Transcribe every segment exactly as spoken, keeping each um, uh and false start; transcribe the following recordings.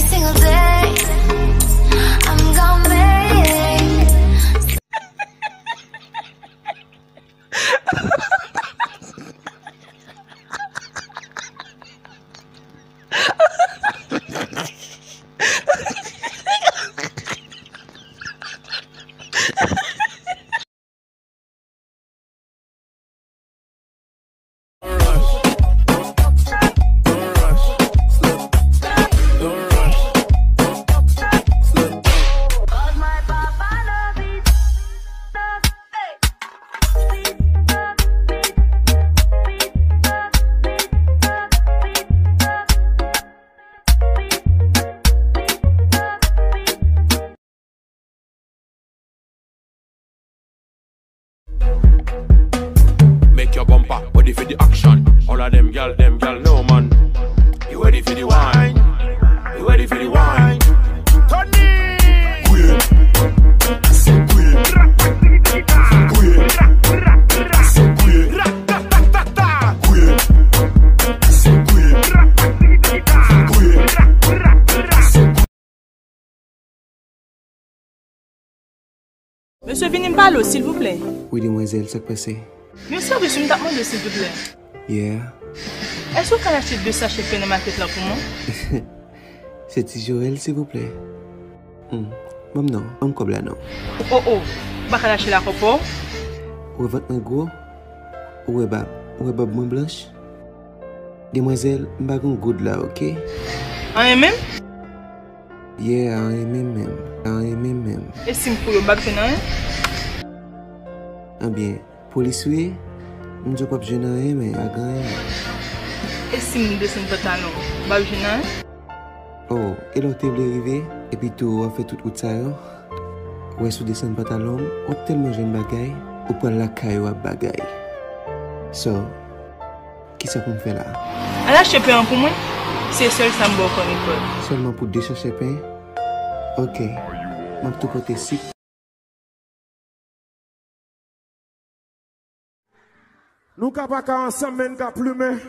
Single day, I'm gonna make Make your bumper ready for the action. All of them gyal, them gyal, no man. You ready for the wine? You ready for the wine? Tony! Queen. Queen. Queen. Queen. Queen. Queen. Mesye, vini m pale w, silvouplè. Wi, demwazèl, sa k pase? Yon sèvis wi m t ap mande w, silvouplè. Yeah. Èske w ka al achte de sachè pen nan makèt la pou mwen? Se ti Joel, silvouplè. Hmm. Ban m non, ban m kòb la non. O, o, ou pa ka al achte l ak kòb pa w? Ou wè vant mwen gwo? Ou wè bab, ou wè bab mwen blanch? Demwazèl, m pa gen goud la, oke? Anyen menm? Yeah, anyen menm menm, anyen menm menm. E si m fouye w, m pa bezwen anyen? Anbyen, polis ou ye? M di w p ap jwenn anyen, men a gen anyen. E si m desann pantalon, m pa bezwen anyen? Oh, e lè w te vle rive, epi tou w ap fè tout wout sa yo? Ou wè si w desann pantalon m, w ap tèlman jwenn bagay, ou pral lakay ou ap bagay. So, kisa pou m fè la? Al achte pen an pou mwen, se sèl sa m ba w kòm efò. Sèlman pou de sachè pen? Oke, m ap tou pote sik. Nou ka pa ka ansanm, men n ka plumen.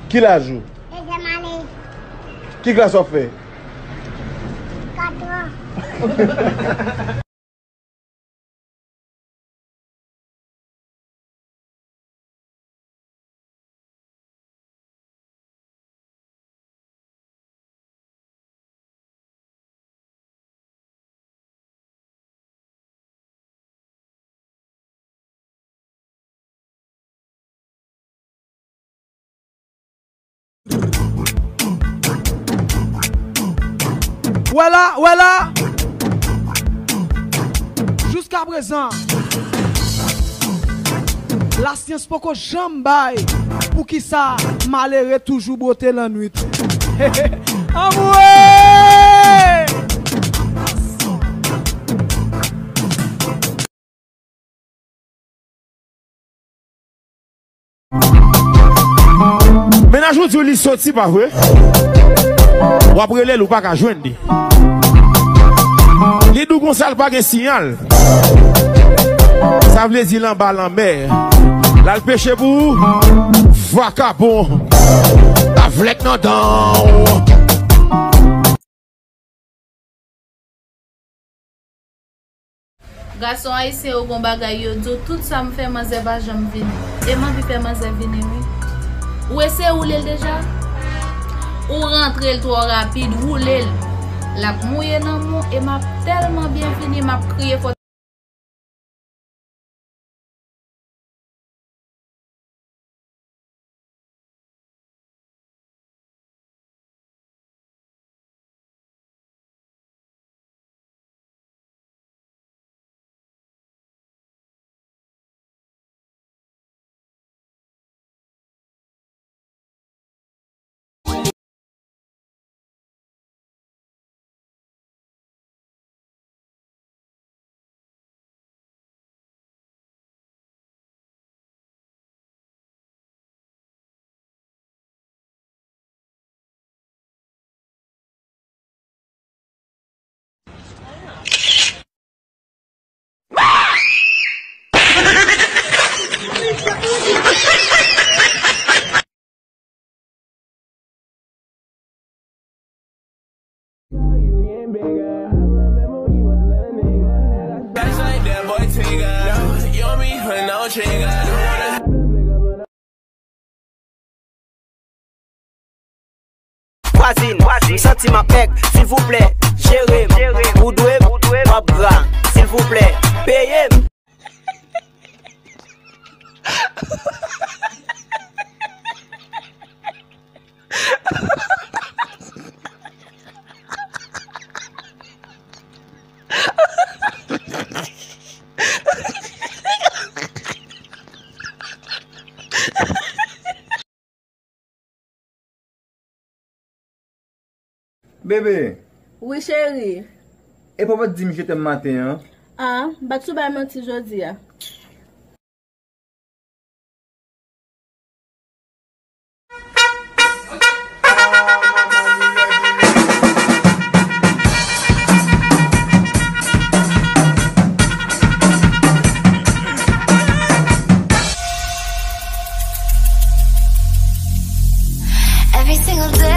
Ki laj ou? Ki klas w ap fè? Katran. Wè la, wè la. Jiskaprezan, lasyans poko janm bay poukisa malere toujou bwote lannwit. Anmwe! Mennaj ou di w li soti, pa vre? W ap rele l, ou pa ka jwenn li. Li di w konsa l pa gen siyal. Sa vle di l anba lanmè. L al peche pou ou. Vakabon. Avlèk nan dan w. Gason ayisyen yo gon bagay yo di w, tout sa m fè manzè pa janm vini. E m anvi fè manzè vini wi. Ou eseye woule l deja? Ou rantre l twò rapid, woule l. L ap mouye nan mou e m ap tèlman byen vini, m ap kriye fò. That's like that boy Tigger. Yo, mi fè no trigger. Vwazin, m santi m ap bèg, silvouplè, jere m. Ou dwe m, m ap gra, silvouplè, peye m. Bebe. Wi, cheri. E papa t di m je t'aime maten an? Ah, m pa t sou bay manti jodi a. Every single day.